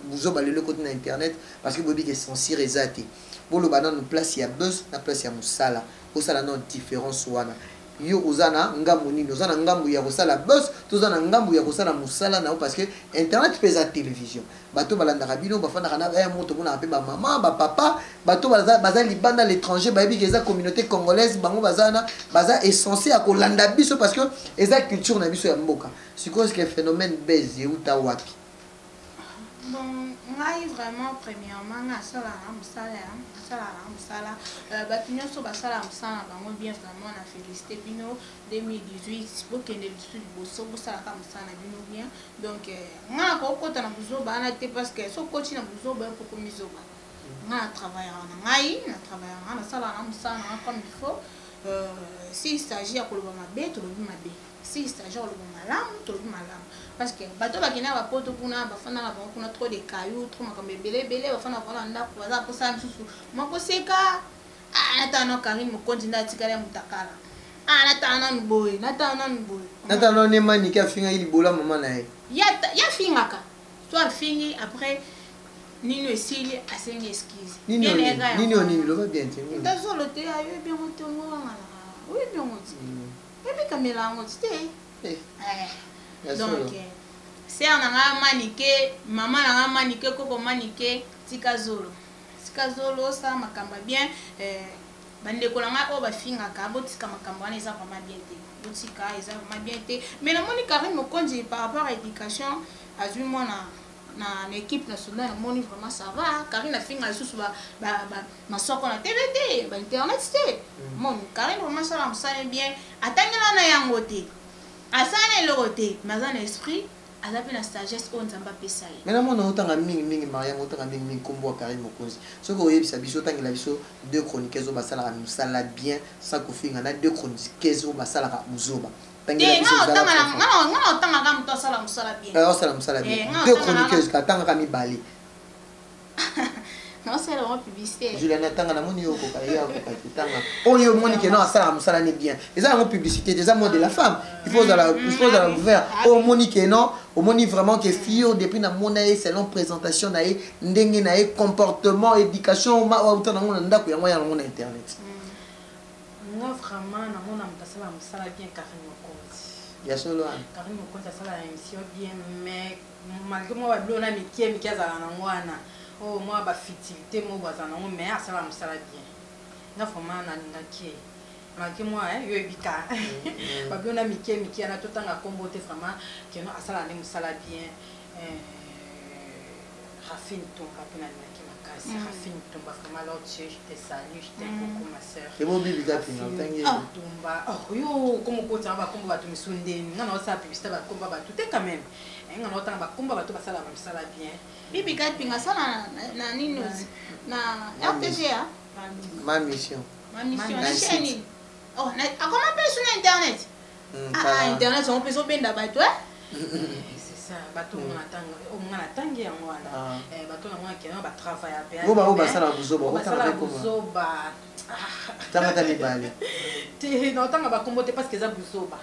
buzoba lelo ekoti na internet, parce que boyebi ke censure eza te. Boloba nanu place ya buzz na place ya mosala, osala nano différence wana. Yo oza na ngambo nini? Oza na ngambo ya kosala buzz to oza na ngambo ya kosala mosala na yo? Parce que internet mpe eza télévision, bato balandaka bino, bafandaka na ya moto, omonaka mpe bamama, bapapa, bato baza libanda, l'étranger, bayebi ke eza communauté congolaise. Bango baza wana, baza essentiel ya kolanda biso, parce que eza culture na biso ya mboka. Sikoyo, ce phénomène buzz euta wapi? Bon, ngai vraiment, premièrement, ngai asalaka mosala, asalaka mosala. Bato nyonso basalaka mosala na bango bien. Vraiment na félicité bino 2018, bokende lisusu liboso, bosalaka mosala na bino bien. Donc ngai nakokota na buzoba wana te, parce que so okoti na buzoba, yo pokomi zoba. Ngai na travaillaka na ngai, na travaillaka, nasalaka na mosala na ngai comme il faut. S'il s'agit ya koloba mabe, tolobi mabe. S'il s'agit ya koloba malamu, tolobi malamu, parce que bato bakenda bapoto kuna, bafanda na bango kuna, trop de caillou, trop makambo ebele ebele. Bafanda bango na ndako, baza kosala misusu makoseka. Natala no Karine Mokonzi nde atikali ya motakala. Natala nanu boye, natala nanu boye. Natala nanu ne Manike afingaki libola mama na ye. Ya fingaka so afingi, après nini esili, asengi excuse. Nini oyo nini? Loba bien te. Tazolo te, ayoyebi yango te, ngo wanganaka oyebi yango te, oyebi kamela yango ti te. Donc sœur na ngai Manike, mama na ngai Manike, koko Manike, tika zolo, tika zolo, osala makambo ya bien. Bandeko na ngai oyo bafingaka, botika makambo wana, eza vraiment bien te. Botika, eza vraiment bien te. Mais namoni Karine Mokonzi, par rapport à éducation azwi mwana na équipe nationale, namoni vraiment ça va. Karine afinga lisusu masoko na TV te, bainternet te. Moni Karine vraiment asala mosala bien, atangela na yango te, asala na eloko te, mais aza na esprit, aza mpe na sagesse oyo Nzambe apesa ye. Mais namona otanga mingimingi, Mariam, otanga mingimingi nkombo ya Karine Mokonzi. Soki oyebisa biso, otangela biso deux chroniqueuses oyo basalaka mosala bien sans kofinga, na deux chroniqueuses oyo basalaka buzoba. Te, nga na otangaka moto asala mosala bien. Osala mosala bien, deux chroniqueuses, katangaka mibale. Naosala bango publicité. Juliana, tanga, namoni yo okoka, ye akoka te. Tanga oyo omoni ke non, asalaka mosala ne bien. Eza yango publicité te, eza mot de la femme. Il faut ozala, il faut ozala ouvert. Oyo omoni ke non, omoni vraiment ke fille oyo, depuis namona ye, selon présentation na ye, ndenge na ye, comportement, éducation auta nango na ndako, yango ya nango na internet. Nga vraiment namona moto asala mosala bien, Karine Mokonzi. Ya solo wana. Karine Mokonzi asala émission bien, mais malgré mwa babilo na mike mike azala nango wana, oyo mwa bafutilité moko azala nango, mais asala mosala bien. Nga vraiment nalingaki ye malgré moi. Yo oyebika babilo na mike mike wana, totanga nkombo te. Vraiment keno asala nde mosala bien. Rafine Tumba mpe nalingaki makasi. Rafine Tumba, vraiment, alors Dieu, je te salue, je t'aime beaucoup, ma sœur. Ebo bibika mpina otangi. Tumba. Oh, yo komo kotanga bakombo bato misu ndeni? Nga na osala publicité bakombo bato te quand même. Nga na otanga bakombo bato basalaka mosala bien. Bibi Kapinga asala na nini, na RTGA. Ma mission. Ma mission na chaîne nini? Oh, akoma mpe su na internet. Ah, internet yango mpe ezobenda bato. C'est ça, bato nga natangi yango wana, bato na mwana kena batravailla pe. Oyo bango basala buzoba. Basala buzoba. Tanga ta mibale. Te, na otanga bakombo te, parce que eza buzoba.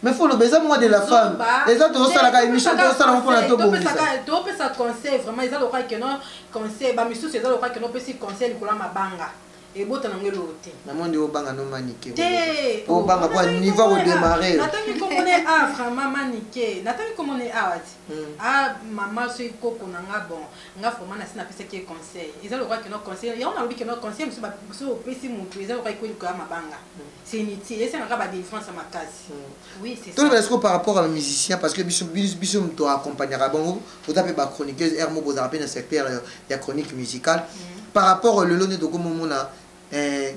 Mais faut loba, eza mois de la femme, eza tozosalaka émission, tozosalaka mpona tobongisa. Topesa conseil vraiment, eza lokola keno conseil bamisusu, eza lokola keno opesi conseil likolo ya mabanga, ebota nango eloko te. Namondi obanga no Manike. Te. Obanga po niveau kodémarrer. Natangi komone a vraiment Manike, natangi komone awa ti a mama soki koko na nga. Bon, nga vraiment nasi napesaki ye conseil, eza lokola keno conseil yango nalobi, keno conseil mosusu opesi motu, eza lokola ekoli likolo ya mabanga, c'est inutile, esengaka badélivrance ya makasi. Oui, c'est ça. Toloba sikoyo par rapport à musicien, parce que biso biso moto accompagnaka bango, oza mpe bachroniqueuse aire mo bozala mpe na secteur ya chronique musicale. Par rapport lelo nde tokomomona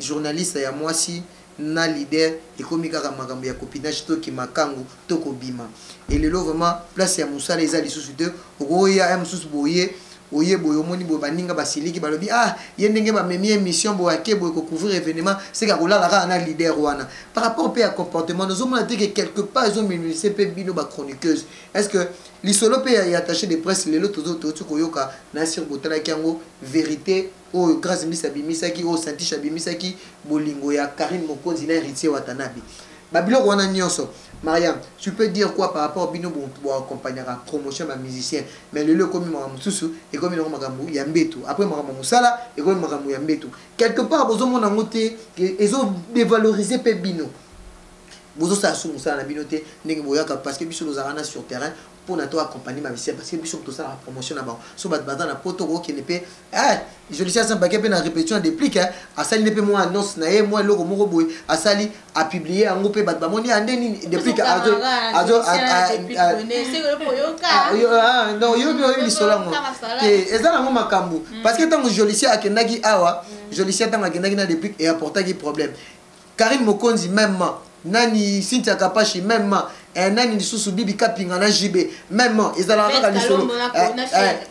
journaliste ya mwasi na leader, ekomi kaka makambo ya copinage, tokima kangu to kobima. Elelo vraiment place ya mosala eza lisusu te. Okoya ya mosusu boye, oye boye, omoni boye, baninga basiliki, balobi: "Ah, ye ndenge bamemi émission boye, ake boye kocouvrir événement, seke akolala kaka na leader wana." Par rapport mpe ya comportement, nozomona te ke quelque part ezominuse mpe bino bachroniqueuse? Est ce que lisolo mpe ya attaché de presse lelo toti koyoka na sur botalaki yango, vérité oyo Grâce Mbisi abimisaki, oyo Santishe abimisaki, bolingo ya Karine Mokonzi na Héritier Watanabe? Babiloko wana nyonso. Mariam, tu peux dire quoi par rapport bino bo accompagnera promotion ba musicien, mais lelo ekomi makambo mosusu, ekomi nango makambo ya mbeto, après makambo mosala ekomi makambo ya mbeto. Quelque part bozomona yango te, ezo dévaloriser mpe bino. Bozosala su mosala na bino te ndenge boyaka, parce que biso tozalaka na sur terrain mpona to accompagner ba musicien, parce que biso tosalaka promotion na bango. So bato baza na poto kokende mpe Jolicia Sampake mpe na répétition ya déplique, asali nde mpe mwa annonce na ye, mwa eloko moko boye asali, apublie yango mpe bato bamoni ya nde nini déplique azo non, yo mpe oyebi lisolo yango te, eza nango makambo, parce que ntango Jolicia akendaki awa, Jolicia ntango akendaki na déplique e apportaki problème. Karine Mokonzi même, nani Cynthia Kapashi même, nani lisusu Bibi Kapinga na JB même, ezalaka kaka lisolo,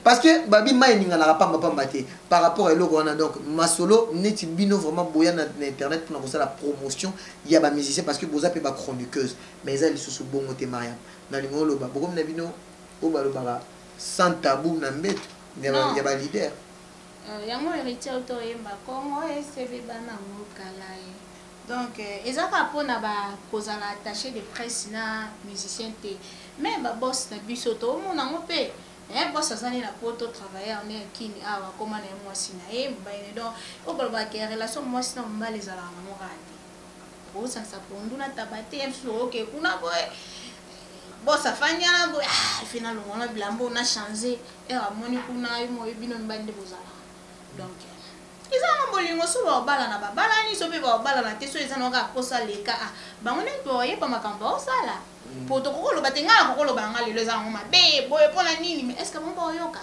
parce que babi mai eninganaka pamba pamba te par rapport à eloko wana. Donc masolo neti bino vraiment boya na internet mpona kosala promotion ya bamusicien, parce que boza mpe bachroniqueuse, mais eza lisusu bongo te. Mariam, nalingi oloba bokomi na bino oyo balobaka sans tabou na mbeto ya baleader. Yango Héritier oto oyemba Kongo esebeba nango kala ye. Donc eza kaka mpona kozala attaché de presse na musicien te, mais baboss na biso toomona yango mpe. Boss aza ne na poto, travailleur ne kini awa, akóma na ye mwasi na ye, mobali ne. Donc oyo balobaka relation mwasi na mobali ezalaka nango kaka te, osangisa pondu na taba te. Ye mosusu oke kuna boye, boss afandi wana boye, efe nalongo na bilamba na change ere, amoni kuna ye mo bino mibali nde bozalaka. Donc eza nango bolingo, so baobalana babalani, so mpe baobalana te, so eza nango kaka posa leka a bango nde bayeba makambo baosala. Po tokokoloba te, ngai nakokoloba yanga lelo eza nango mabe boye mpona nini, mais est ce que bango baoyoka?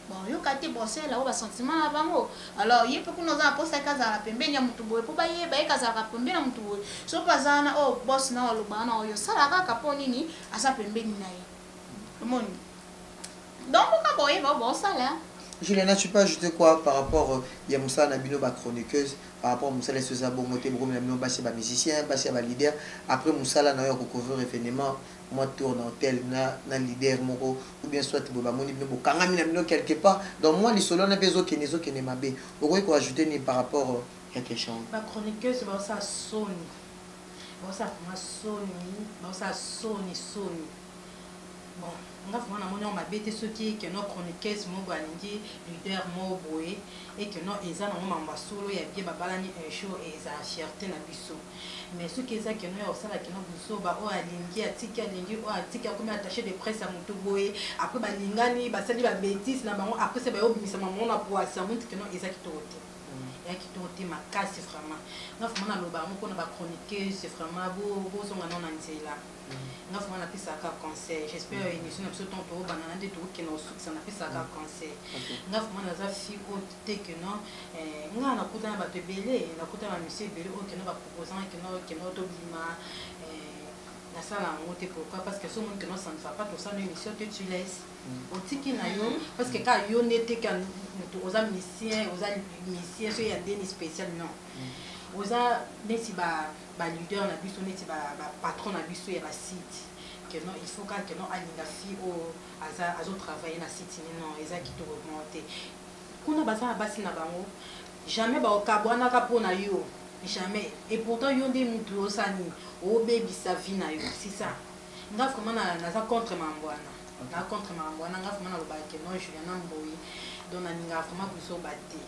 Baoyoka te, bosala oyo basentiment na bango. Alors ye mpe kuna oza na posa eke azala pembeni ya motu boye, mpo bayeba ye kazalaka pembeni ya motu boye. So mpe aza wana oyo boss na oloba wana oyo osala kaka mpo nini aza pembeni na ye, omoni. Donc mboka boyeba oyo bosala. Juliana, tu peux ajouter quoi par rapport ya mosala na bino bachroniqueuse, par rapport mosala eso eza bongo te, bokomi na bino basi ya bamusicien, basi ya baleader, après mosala na yo ya kocouvrir événement, mwa tour na hôtel na leader moko ou bien soit boye, bamoni bino bokangami na bino quelque part, donc mwa lisolo wana mpe ezokende mabe. Okoki koajouter nini par rapport ya question? Bachroniqueuse baosala soni, baosala vraiment soni, baosala soni soni. Bon, nga vraiment namoni yango mabe te soki keno chroniqueuse moko alingi leader moko boye e keno eza nango mambo ya solo ya bien, babalani un jour, eza fierté na biso. Mais soki eza keno ya kosala keno buzoba, oyo alingi atiki, alingi oyo atiki, akomi attaché de presse ya motu boye, après balingani, basali babêtises na bango, après se bayobimisa mamango na poasi yango nti keno eza kitoko te, eya kitoko te makasi. Vraiment, nga vraiment naloba yango mpona bachroniqueuse, vraiment bozonga nao na nzela. Nga vraiment napesaka conseil, j'espère émission na biso ntango toobanda na nde tokokende kosukisa, napesaka conseil. Nga vraiment naza fille oyo te ke non, nga nakuta na bato ebele, nakuta na bamisio ebele oyo keno baproposant keno tobima, nasala yango te. Pourquoi? Parce que so omoni keno ça ne va pas, tosala émission te, tu laisses, otiki na yo, parce que kaka yo nde te ka moto oza musicien, oza musicien so ya ndeni spécial, non, oza neti baleader na biso, neti bapatron na biso ya basite, que non, il faut kaka que non alinga fille oyo azotravaille na site ni non, eza kitoko moko te. Kuna baza na basi na bango, jamais bakabwanaka mpo na yo, jamais. Et pourtant yo nde mutu osala nini, obebisa vie na yo, c'est ça. Nga vraiment naza contre makambo wana, na contre makambo wana. Nga vraiment nalobaka ke non, Juliana Mboyi, donc nalingaka vraiment kozoba te.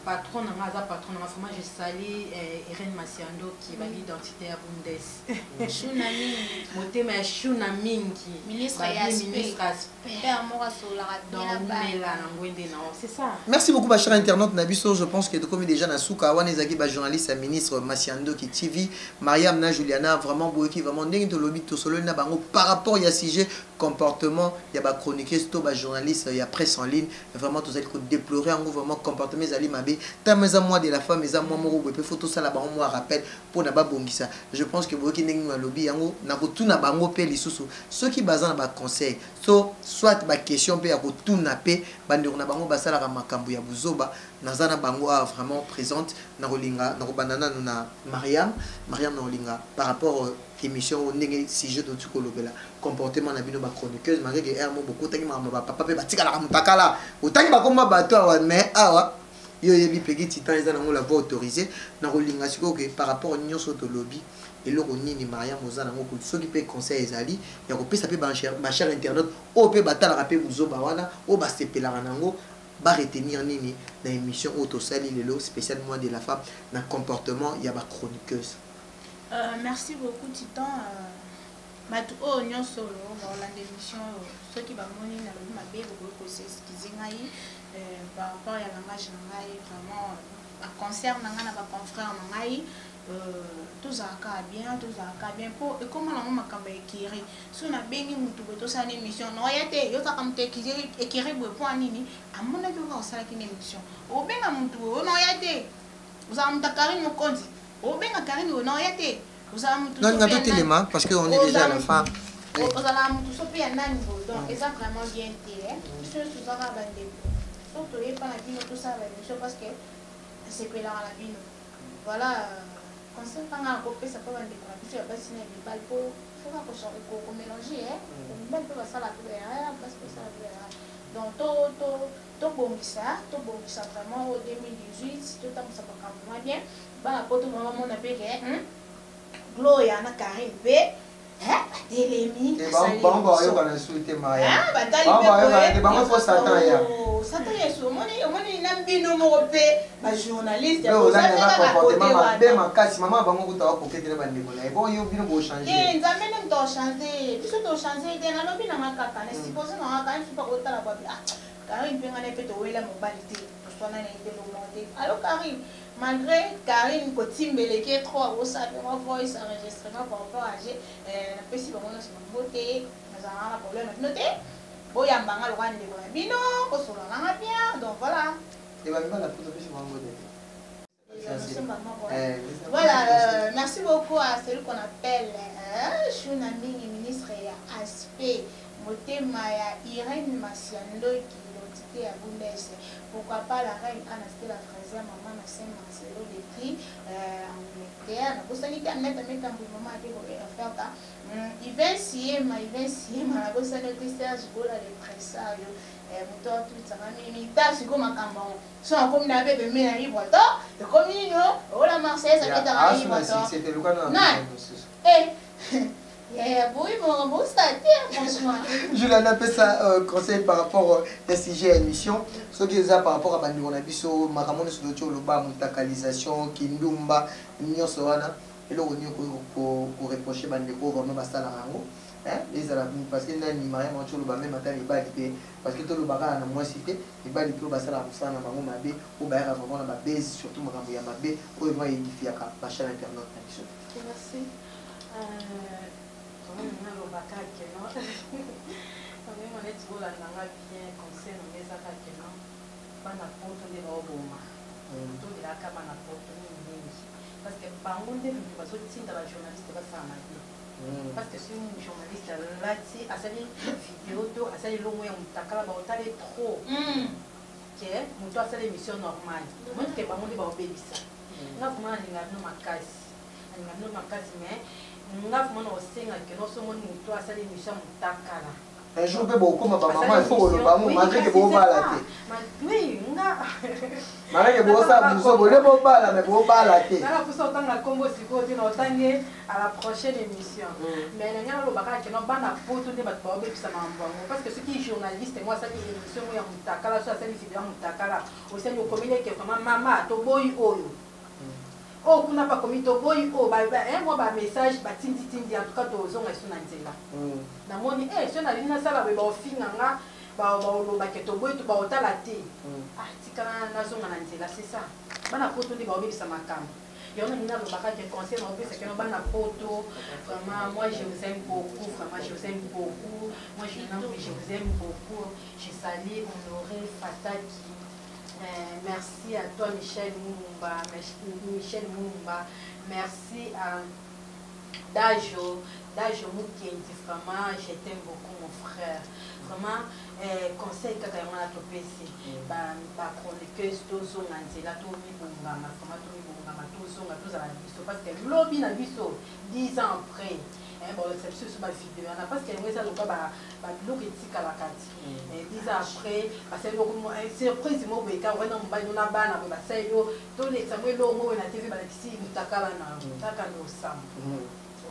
Patron na nga aza patron na nga vraiment, je salue Irène Masiandoki, babi identité ya Bundes. Shuna mingi. Motema ya shuna mingi. Ministre ya Babi aspect. Ministre aspect. Père moko asololaka bien na Donc bana. umela na ngwende na c'est ça. Merci beaucoup, bachers internautes na biso. Je pense que tokomi déjà na suka. Wana ezalaki bajournaliste ya ministre Masiandoki TV, Mariam na Juliana. Vraiment boyoki vraiment ndenge tolobi, tosololi na bango par rapport ya sujet comportement ya bachroniqueuse to bajournaliste ya presse en ligne. Vraiment tozali kodéplorer yango, vraiment comportement ezali mabe. Ntango eza mois de la femme, eza mwa moko boye mpe faut tosala bango mwa rappel mpona babongisa. Je pense que boyoki ndenge balobi yango. Na kotuna bango mpe lisusu soki baza na baconseil, so soit baquestion mpe ya kotuna mpe bandeko na bango basalaka makambo ya buzoba. Naza na bango awa vraiment présente. Na kolinga na kobanda nanu na Mariam. Mariam, na kolinga par rapport émission oyo, ndenge sujet toti kolobela comportement na bino bachroniqueuse, malgré que aire mo bokotaki makambo bapapa mpe batikalaka motakala, otangi bakoma bato awa, mais awa Yo oyebi Peggy Titan eza nango la voix autorisée. Nakolinga sikoyo ke par rapport nyonso tolobi, eloko nini Mariam oza nango, soki mpe conseil ezali ya kopesa mpe bachers internautes oyo mpe batalaka mpe buzoba wana, oyo basepelaka nango, baretenir nini na émission oyo tosali lelo spécial mois de la femme na comportement ya bachroniqueuse? Merci beaucoup, Titan. Bato oyo nyonso oyo baolanda émission oyo, soki bamoni nalobi mabe, bokoki kos'excuser ngai par rapport ya langage na ngai. Vraiment, baconcert na ngai na baconfrère na ngai, tozalaka bien, tozalaka bien, mpo ekóma nango makambo ya ekiri. So nabengi motu boye, tosala na émission, noya te, yo kaka moto ekiri boye. Mpo nini amonaki oka osalaki na émission? Obenga motu boye, onoya te, ozala moto ya Karine Mokonzi, obenga Karine oyo, noya te, ozala motu. Non, nga totelema parce que on est déjà à la fin. Ozala motu so mpe ya nani boye. Donc eza vraiment bien te. Biso nyonso tozaka bandeko. So toyepa na bino, tosala baémission parce que nasepelaka na bino. Voilà, conseil mpanga nakopesa mpo bandeko na biso ya basi na mibali, mpo foka komélanger, mibali mpe basala mpe baerreur, basi mpe basala mpe baerreur. Donc tobongisa, tobongisa vraiment. Oyo 2018, totambwisa makambo mwa bien. Bana poto mama bamona mpe ke Gloria na Karine mpe batelemi. Bango bayokana su te. Mariam, bango fo Satan ya. Satan Yesu. Omoni, omoni na bino moko mpe bajournaliste. Comportement mabe makasi. Mama bango kuta bakoketela bandeko na ye. Bon, yo bino bochange. Te, Nzambe nde moto achange, biso tochange te. Nalobi nanga kaka na suppose nanga kaka biso mpa kotala babi. Ah, Karine mpe ngai na ye mpe towela mobali te, toswana na ye te, lomoko te. Allo Karine, malgré Karine kotimbeleke trop, akosala mpe mwa voice enregistrement par rapport à ge. Napesi bango nyonso bambote. Nazalaka na problème na bino te, boyambanga lokola ndeko na bino, bosola nanga bien. Donc voilà. Ebamibala po topesi bango te. Voilà, merci beaucoup à celui qu'on appelle Shuna Mingi, ministre ya aspect Motema ya Irène Masiandoki, identité ya Bundes. Pourquoi pas la reine Anna Stella Fraser, maman na Saint Marcelo de prix Angleterre. Nabosani te Annette Ametambo, maman Adeko et Oferta. Yvain Siema, Yvain Siema, nabosani te Serge Gola le Presario. Moto atutisaka mingi ta sikoyo makambo yango. So akomi na bebe me na libre to ekomi nini ola Marseillaise abetaka na libre to nani yaya boyi makambo osala te, franchement. Julian apesa conseil par rapport ya sujet ya émission. Soki eza par rapport ya bandeko na biso, makambo nyonso toti oloba, mutakalisation, kindumba, nyonso wana, eloko nini okoki koreproche bandeko vraiment basalaka yango? Ezala parce que nani Mariam ati oloba, même ata mibali te, parce que toloba kaka na mwasi te, mibali mpe oyo basalaka mosala na bango mabe, oyo bayaka vraiment na babase, surtout makambo ya mabe oyo vraiment edifiaka bachers internaute na biso. Merci. Vraiment, nalobaka ke no, vraiment neti bolandanga bien, conseil nanga ezaka ke no, bana poto nde baoboma. Tolelaka bana poto mingimingi parce que bango nde moto bazotinda bajournaliste basala mabe, parce que soki journaliste alati, asali video to asali elongo ya motakala, baotala trop ke moto asala émission normale. Omoni ke bango nde baobebisa. Nga vraiment nalinga bino makasi, nalinga bino makasi, mais nga vraiment na osenga ke no, somoni moto asali émission ya motakala. Un jour mpe bokóma bamama, il faut koloba yango malgré ke bobala te. Oui, nga Malgré ke bosala buso bolie, bobala, mais bobala te. Nanga mposa otanga nkombo sikoyo te, na otange à la prochaine émission. Mais na ngai nalobaka ke no, bana poto nde bato baobebisa makambo yango, parce que soki journaliste ngo asali émission ngo ya motakala, so asali video ya motakala, osali okomeli eke vraiment mama toboyi oyo, oyo kuna bakomi toboyi oyo, mwa bamessage batinditindi. En tout cas, tozonga esu na nzela. Namoni so nalingi nasala boye, baofinga nga, baolobake toboyi, baotala te. Ah, tika nazonga na nzela. C'est ça, bana poto nde baobebisa makambo yango. Nalingi nalobaka ke conseil naopesa keno bana poto, vraiment, moi je vous aime beaucoup, vraiment je vous aime beaucoup. Moi je, je vous aime beaucoup. Je salue Honoré Fataki. Merci à toi Michel Mumba, Michel Mumba. Merci à Dajo. Dage Mukendi, vraiment, je t'aime beaucoup, mon frère. Vraiment, conseil kaka yango wana topesi ba chroniqueuse, tozonga nzela, tomibongama, vraiment tomibongama, tozonga, tozala na biso, parce que lobi na biso, 10 ans après, bolakisa biso biso bavideo wana, parce que yango eza loka babiloko etikalaka ti 10 ans après. Basali surprise moko boye kaka wana, mobali no na bana boye, basali yo tolekisa ngo eloko moko boye na TV, balakisi mutakala na kaka na osamba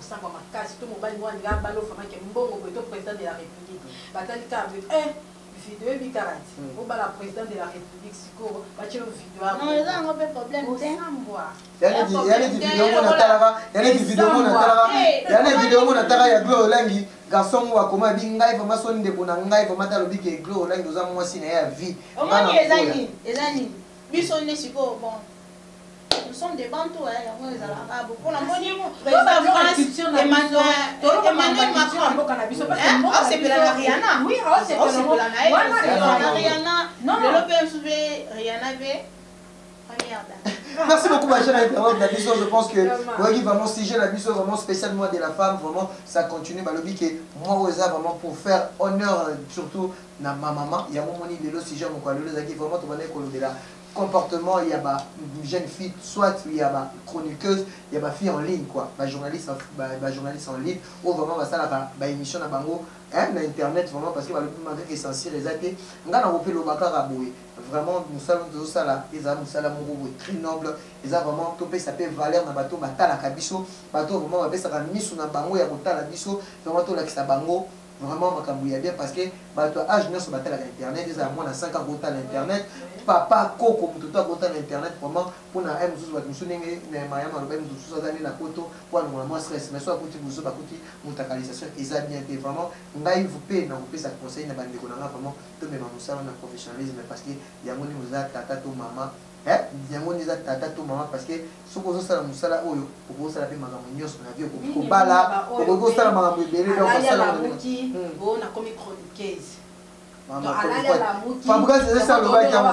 osangwa makasi to mobali moko alinga abala, ofamaki mbongo boye to président de la République, batali kaka boye, video ebi kaka ti obala président de la République, sikoyo batie yo video. Non, eza yango mpe problème te. Osambwa. Ya neti video ngo natalaka, ya neti video ngo natalaka, ya neti video ngo natalaka ya Glo Olangi, garçon ngo akoma abi ngai vraiment so ndeko na ngai vraiment talobi ke Glo Olangi oza mwasi na ye ya vie. Omoni, eza nini, eza nini, biso nde sikoyo, bon, nous sommes des Bantous, yango ezalaka bo mpona moni président France Emmanuel Macron aosepela na Rihanna, aosepela na ye, na Rihanna lelo mpe mosusu mpe Rihanna mpe première dame. Merci beaucoup, ma chère internaute na biso. Je pense que oui, vraiment, sujet na biso, vraiment spécial mois de la femme, vraiment, ça continue. Balobi que moi, oza vraiment pour faire honneur, surtout na ma maman. Il y a un moment, le sujet, mon quoi, le vraiment, tu vas de la comportement, il y a ba jeune fille, soit il y a ba chroniqueuse, il y a ba fille en ligne, quoi, ba journaliste, ba journaliste en ligne, ou vraiment ba ça ba émission na bango, hein, na internet, vraiment, parce que ba malgré que censure eza te, nga na kope lobaka boye, vraiment mosala tozosala eza mosala moko boye très noble, eza vraiment topesa mpe valeur na bato batalaka biso, bato vraiment bapesaka miso na bango ya kotala biso, vraiment tolakisa bango vraiment makambo ya bien, parce que bato ya age nyonso batalaka internet, ezala mwana 5 ans kotala internet, papa, koko, moto to akotala internet, vraiment mpona ye mosusu, bato mosusu ndenge na Mariam alobai, moto mosusu aza nde na poto po alongola mwa stress, mais so akuti bozo bakuti motakalisation, eza bien te. Vraiment ngai mpe na kopesa conseil na bandeko na nga, vraiment tomema mosala na professionnalisme, parce que yango nde oza tata to mama, yango nde eza tata to mama, parce que soki ozosala mosala oyo, okosala mpe makambo nyonso na vie, okoki kobala, okoki kosala makambo ebele. Donc osala nakomi chroniqueuse. Fabrice déjà alobaki yango,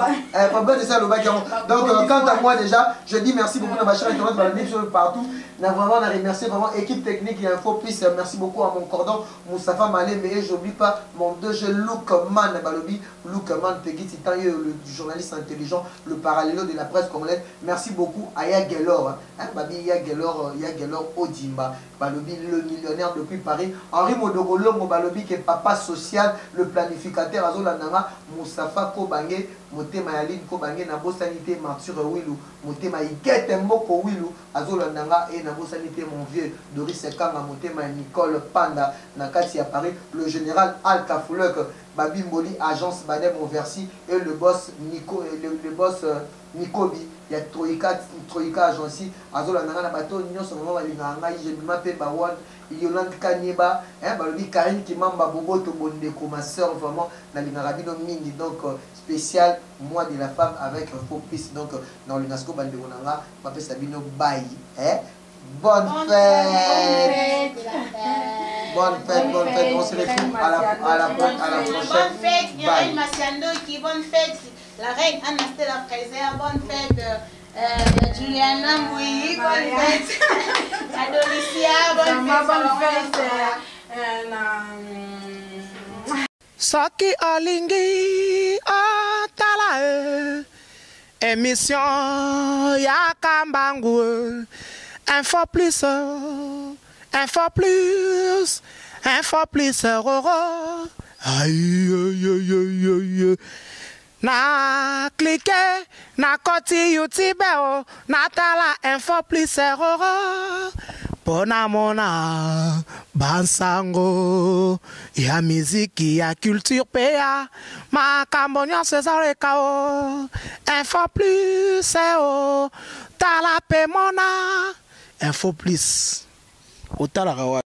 Fabrice déjà alobaki yango. Donc quant à moi déjà, je dis merci beaucoup na ba chers internautes balobi biso partout. Na vraiment na remercier vraiment équipe technique et Info Plus. Merci beaucoup à mon cordon Moustapha Malembe et j'oublie pas mon DG Lookman, balobi Lookman Peggy Titan, le journaliste intelligent, le parallélo de la presse congolaise. Merci beaucoup à Yagelor, hein, babi Yagelor, Yagelor Odimba, balobi le millionnaire depuis Paris, Henri Modogolongo, balobi ke papa social, le planificateur azolandanga, Moustapha Kobange, motema ya Line Kobange, nabosani te Martyr Wilu, motema Igete Mboko Wilu azolandanga, e nabosani te mon vieux Doris Kanga, motema ya Nicole Panda na kati ya Paris, le général Alka Fulek, Babi Mboli, agence Badem Oversi, et le boss Nico, le boss Nikobi ya Troika, Troika Agency azolandanga, na bato nyonso vraiment balingaka ngai, jemima mpe bawan Yolande Kanyeba, hein, balobi Karine Kimamba Boboto Bondeko, ma sœur, vraiment nalingaka bino mingi. Donc spécial mois de la femme avec Info Plus. Donc dans l'UNESCO, bandeko na nga bapesa bino bye, hein? Bonne fête, bonne fête, bonne fête. On se retrouve à la prochaine. Bonne fête, Bye. Mireille Masiandoki, bonne fête, la reine Anastella Fraser, bonne fête, Juliana Mouyi, bonne fête, Adolicia, bonne Vraiment, fête, bonne fête. Sarah. Soki olingi otala e émission ya Kambangu e, Info Plus, Info Plus, Info Plus roro. Aïe, aïe, aïe, aïe, aïe. Na clique na koti YouTube o natala Info Plus roro mpo namona bansango ya miziki, ya culture mpe ya makambo nyonso ezaleka o Info Plus o tala mpe mona Info Plus otalaka wa.